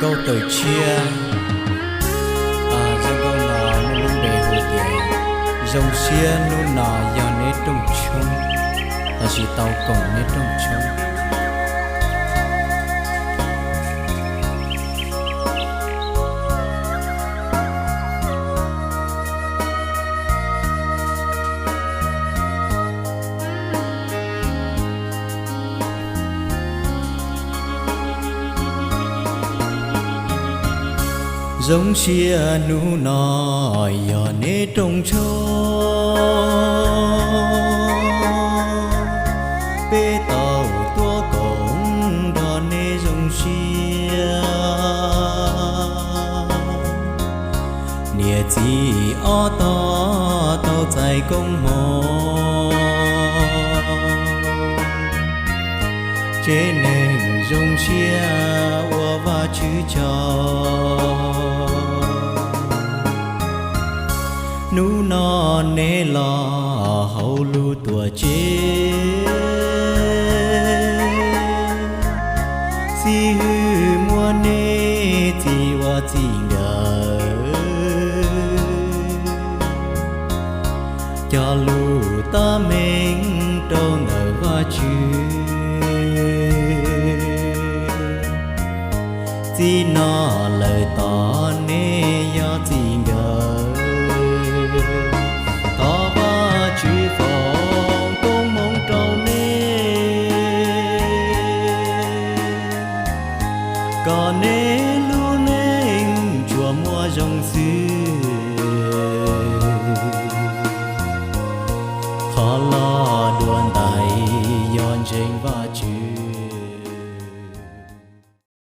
Nkauj tawm tshiab, a, zaj nkauj no muaj lub npe hu tias Zoo siab hnub no yog neb rooj tshoob, lossis tau koom neb rooj tshoob. Zoo siab hnub no yog neb rooj tshoob, peb tau tuaj koom nrog neb zoo siab. Niam txiv ob tog tau txais koob hmoov, tsev neeg zoo siab ua Vajtswv tsaug. Hnub no neb los hauv lub tuam tsev, xib hwb muab neb txib ua txij nkawm, cog lus tab meeg rau ntawm Vajtswv. Txij no lawm tod neb yog txij nkawm, thov Vajtswv foom koob hmoov rau neb, kom